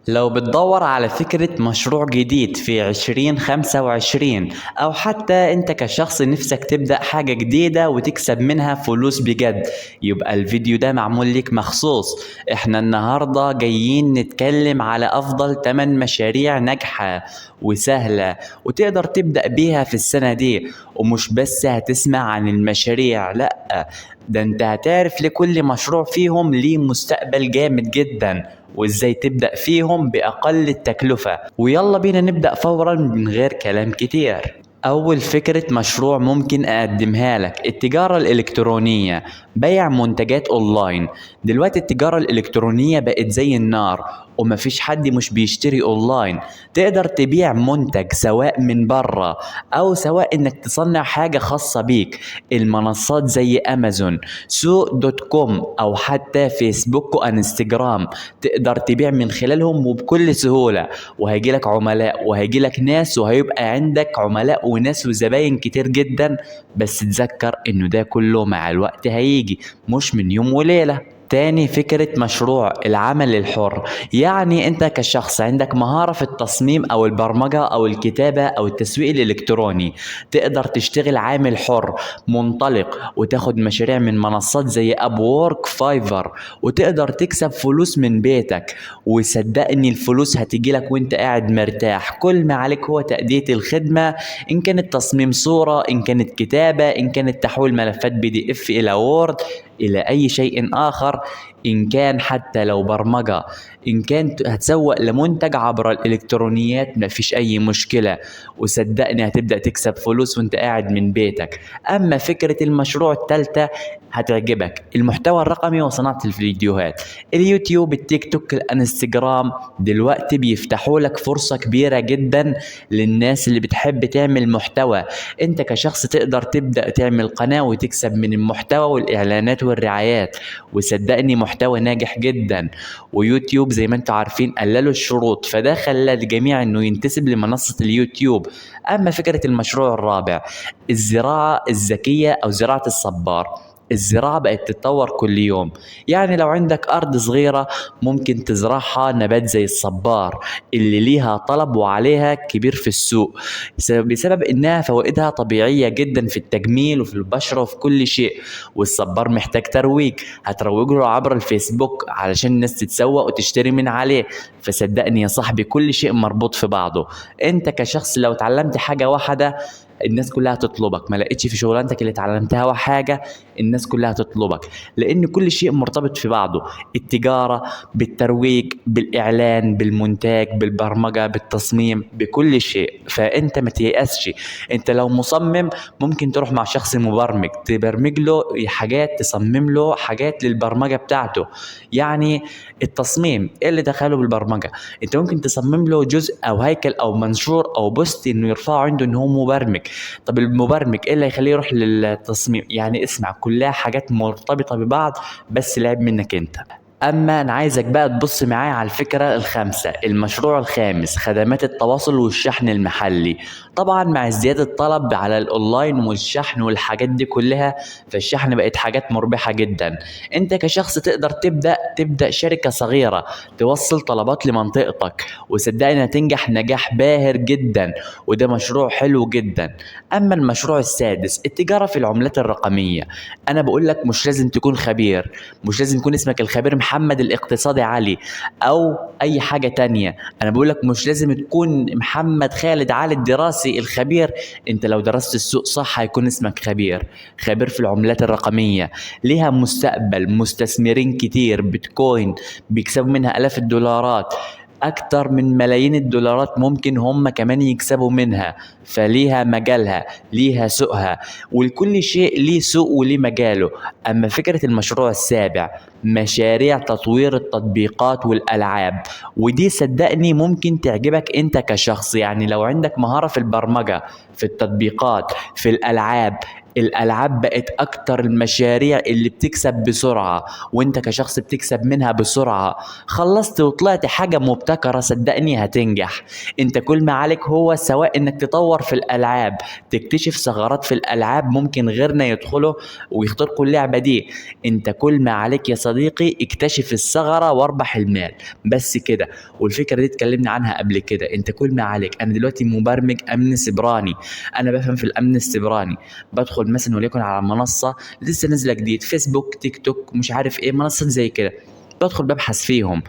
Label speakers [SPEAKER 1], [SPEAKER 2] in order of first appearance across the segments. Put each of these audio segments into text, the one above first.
[SPEAKER 1] لو بتدور على فكرة مشروع جديد في 2025، أو حتى أنت كشخص نفسك تبدأ حاجة جديدة وتكسب منها فلوس بجد، يبقى الفيديو ده معمول ليك مخصوص. احنا النهاردة جايين نتكلم على أفضل 8 مشاريع ناجحة وسهلة وتقدر تبدأ بيها في السنة دي. ومش بس هتسمع عن المشاريع، لأ ده انت هتعرف لكل مشروع فيهم ليه مستقبل جامد جدا وازاي تبدأ فيهم بأقل التكلفة. ويلا بينا نبدأ فورا من غير كلام كتير. أول فكرة مشروع ممكن أقدمها لك التجارة الإلكترونية، بيع منتجات أونلاين. دلوقتي التجارة الإلكترونية بقت زي النار ومفيش حد مش بيشتري أونلاين. تقدر تبيع منتج سواء من بره أو سواء إنك تصنع حاجة خاصة بيك. المنصات زي أمازون، سوق دوت كوم، أو حتى فيسبوك وإنستجرام تقدر تبيع من خلالهم وبكل سهولة، وهيجيلك عملاء وهيجيلك ناس وهيبقى عندك عملاء وناس وزباين كتير جدا. بس تذكر إنه ده كله مع الوقت هيجي، مش من يوم وليلة. تاني فكرة مشروع العمل الحر، يعني انت كشخص عندك مهارة في التصميم او البرمجة او الكتابة او التسويق الالكتروني، تقدر تشتغل عامل حر منطلق وتاخد مشاريع من منصات زي ابورك، فايفر، وتقدر تكسب فلوس من بيتك. وصدقني الفلوس هتجيلك وانت قاعد مرتاح. كل ما عليك هو تأدية الخدمة، ان كانت تصميم صورة، ان كانت كتابة، ان كانت تحويل ملفات PDF الى وورد الى اي شيء اخر، ان كان حتى لو برمجة، ان كان هتسوق لمنتج عبر الالكترونيات، مفيش اي مشكلة. وصدقني هتبدأ تكسب فلوس وانت قاعد من بيتك. اما فكرة المشروع الثالثة هتعجبك، المحتوى الرقمي وصناعة الفيديوهات. اليوتيوب، التيك توك، الانستجرام دلوقتي بيفتحوا لك فرصة كبيرة جدا للناس اللي بتحب تعمل محتوى. انت كشخص تقدر تبدأ تعمل قناة وتكسب من المحتوى والإعلانات والرعايات، وصدقني محتوى ناجح جدا. ويوتيوب زي ما انتم عارفين قللوا الشروط، فده خلى الجميع انه ينتسب لمنصة اليوتيوب. اما فكرة المشروع الرابع، الزراعة الذكية او زراعة الصبار. الزراعة بقت تتطور كل يوم، يعني لو عندك أرض صغيرة ممكن تزرعها نبات زي الصبار اللي ليها طلب وعليها كبير في السوق، بسبب إنها فوائدها طبيعية جدا في التجميل وفي البشرة وفي كل شيء. والصبار محتاج ترويج، هتروج له عبر الفيسبوك علشان الناس تتسوق وتشتري من عليه. فصدقني يا صاحبي كل شيء مربوط في بعضه. انت كشخص لو اتعلمت حاجة واحدة الناس كلها تطلبك، ما لقيتش في شغلانتك اللي اتعلمتها حاجة الناس كلها تطلبك، لأن كل شيء مرتبط في بعضه. التجارة بالترويج، بالإعلان، بالمونتاج، بالبرمجة، بالتصميم، بكل شيء. فأنت ما تيأسش. أنت لو مصمم ممكن تروح مع شخص مبرمج تبرمج له حاجات، تصمم له حاجات للبرمجة بتاعته. يعني التصميم إيه اللي دخله بالبرمجة؟ أنت ممكن تصمم له جزء أو هيكل أو منشور أو بوست إنه يرفعه عنده إن هو مبرمج. طب المبرمج ايه اللي هيخليه يروح للتصميم؟ يعني اسمع، كلها حاجات مرتبطة ببعض، بس العيب منك انت. اما انا عايزك بقى تبص معايا على الفكرة الخامسة، المشروع الخامس، خدمات التواصل والشحن المحلي. طبعا مع ازدياد الطلب على الاونلاين والشحن والحاجات دي كلها، فالشحن بقت حاجات مربحة جدا. انت كشخص تقدر تبدأ شركة صغيرة توصل طلبات لمنطقتك، وصدقني هتنجح نجاح باهر جدا، وده مشروع حلو جدا. اما المشروع السادس، التجارة في العملات الرقمية. انا بقول لك مش لازم تكون خبير، مش لازم يكون اسمك الخبير محمد الاقتصادي علي او اي حاجة تانية. انا بقول لك مش لازم تكون محمد خالد علي الدراسي الخبير. انت لو درست السوق صح هيكون اسمك خبير، خبير في العملات الرقمية. ليها مستقبل، مستثمرين كتير، بيتكوين بيكسبوا منها الاف الدولارات، اكتر من ملايين الدولارات ممكن هم كمان يكسبوا منها. فليها مجالها، ليها سوقها، ولكل شيء ليه سوق وليه مجاله. اما فكرة المشروع السابع، مشاريع تطوير التطبيقات والالعاب، ودي صدقني ممكن تعجبك انت كشخص. يعني لو عندك مهارة في البرمجة، في التطبيقات، في الالعاب، الألعاب بقت أكتر المشاريع اللي بتكسب بسرعة، وانت كشخص بتكسب منها بسرعة. خلصت وطلعت حاجة مبتكرة صدقني هتنجح. انت كل ما عليك هو سواء انك تطور في الألعاب، تكتشف ثغرات في الألعاب ممكن غيرنا يدخلوا ويخترقوا اللعبة دي. انت كل ما عليك يا صديقي اكتشف الثغرة واربح المال، بس كده. والفكرة دي اتكلمنا عنها قبل كده. انت كل ما عليك، انا دلوقتي مبرمج امن سيبراني، انا بفهم في الامن السيبراني، بدخل مثلا وليكن على منصة لسه نازلة جديد، فيسبوك، تيك توك، مش عارف ايه، منصات زي كده، بدخل ببحث فيهم.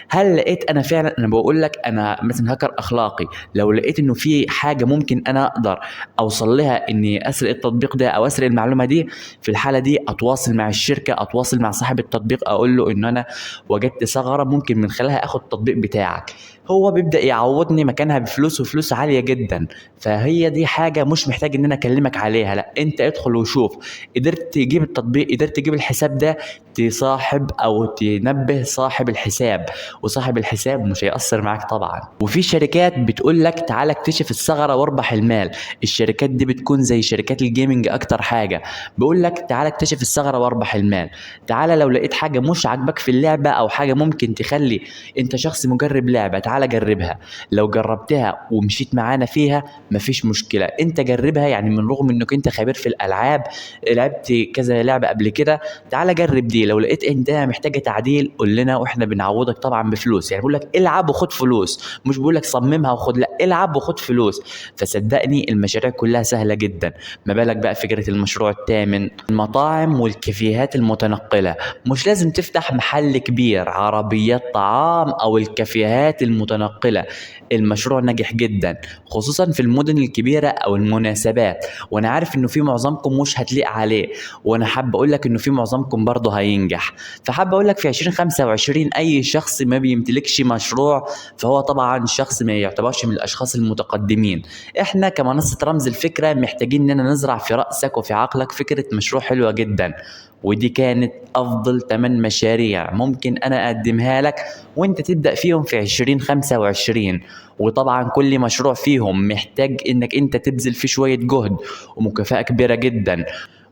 [SPEAKER 1] هل لقيت انا فعلا، انا بقول لك انا مثلا هاكر اخلاقي، لو لقيت انه في حاجة ممكن انا اقدر اوصل لها اني اسرق التطبيق ده او اسرق المعلومة دي، في الحالة دي اتواصل مع الشركة، اتواصل مع صاحب التطبيق، اقول له ان انا وجدت ثغره ممكن من خلالها اخد التطبيق بتاعك. هو بيبدا يعوضني مكانها بفلوس، وفلوس عالية جدا. فهي دي حاجة مش محتاج ان انا اكلمك عليها، لا انت ادخل وشوف، قدرت تجيب التطبيق، قدرت تجيب الحساب ده، تصاحب او تنبه صاحب الحساب، وصاحب الحساب مش هيأثر معاك طبعا. وفي شركات بتقول لك تعالى اكتشف الثغرة واربح المال. الشركات دي بتكون زي شركات ال gaming اكتر حاجة، بيقول لك تعالى اكتشف الثغرة واربح المال، تعالى لو لقيت حاجة مش عاجباك في اللعبة او حاجة ممكن تخلي انت شخص مجرب لعبه، تعالى جربها. لو جربتها ومشيت معانا فيها مفيش مشكلة، انت جربها، يعني من رغم انك انت خبير في الالعاب، لعبت كذا لعبه قبل كده، تعالى جرب دي، لو لقيت انها محتاجه تعديل قول لنا واحنا بنعوضك طبعا بفلوس. يعني بيقول لك العب وخد فلوس، مش بيقول لك صممها وخد، لا العب وخد فلوس. فصدقني المشاريع كلها سهلة جدا. ما بالك بقى فكرة المشروع الثامن، المطاعم والكافيهات المتنقله. مش لازم تفتح محل كبير، عربيات طعام او الكافيهات المتنقله، المشروع ناجح جدا خصوصا في المدن الكبيرة او المناسبات. وانا عارف انه في معظمكم مش هتليق عليه، وانا حابب اقول لك انه في معظمكم برضه هينجح. فحابب اقول لك في 2025 اي شخص ما بيمتلكش مشروع فهو طبعا شخص ما يعتبرش من الاشخاص المتقدمين. احنا كمنصه رمز الفكرة محتاجين اننا نزرع في راسك وفي عقلك فكرة مشروع حلوة جدا. ودي كانت افضل 8 مشاريع ممكن انا اقدمها لك وانت تبدا فيهم في 2025. وطبعا كل مشروع فيهم محتاج انك انت تبذل فيه شوية جهد ومكافاه كبيرة جدا.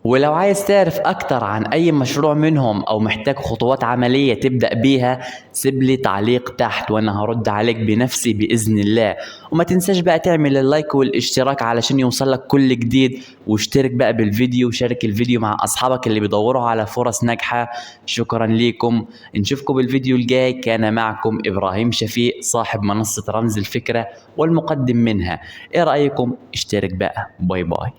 [SPEAKER 1] ولو عايز تعرف اكتر عن اي مشروع منهم او محتاج خطوات عملية تبدأ بيها، سيب لي تعليق تحت وانا هرد عليك بنفسي بإذن الله. وما تنساش بقى تعمل ال like والاشتراك علشان يوصلك كل جديد، واشترك بقى بالفيديو وشارك الفيديو مع اصحابك اللي بيدوروا على فرص ناجحة. شكرا ليكم، نشوفكم بالفيديو الجاي. كان معكم ابراهيم شفيق صاحب منصة رمز الفكرة والمقدم منها. ايه رأيكم؟ اشترك بقى. bye bye.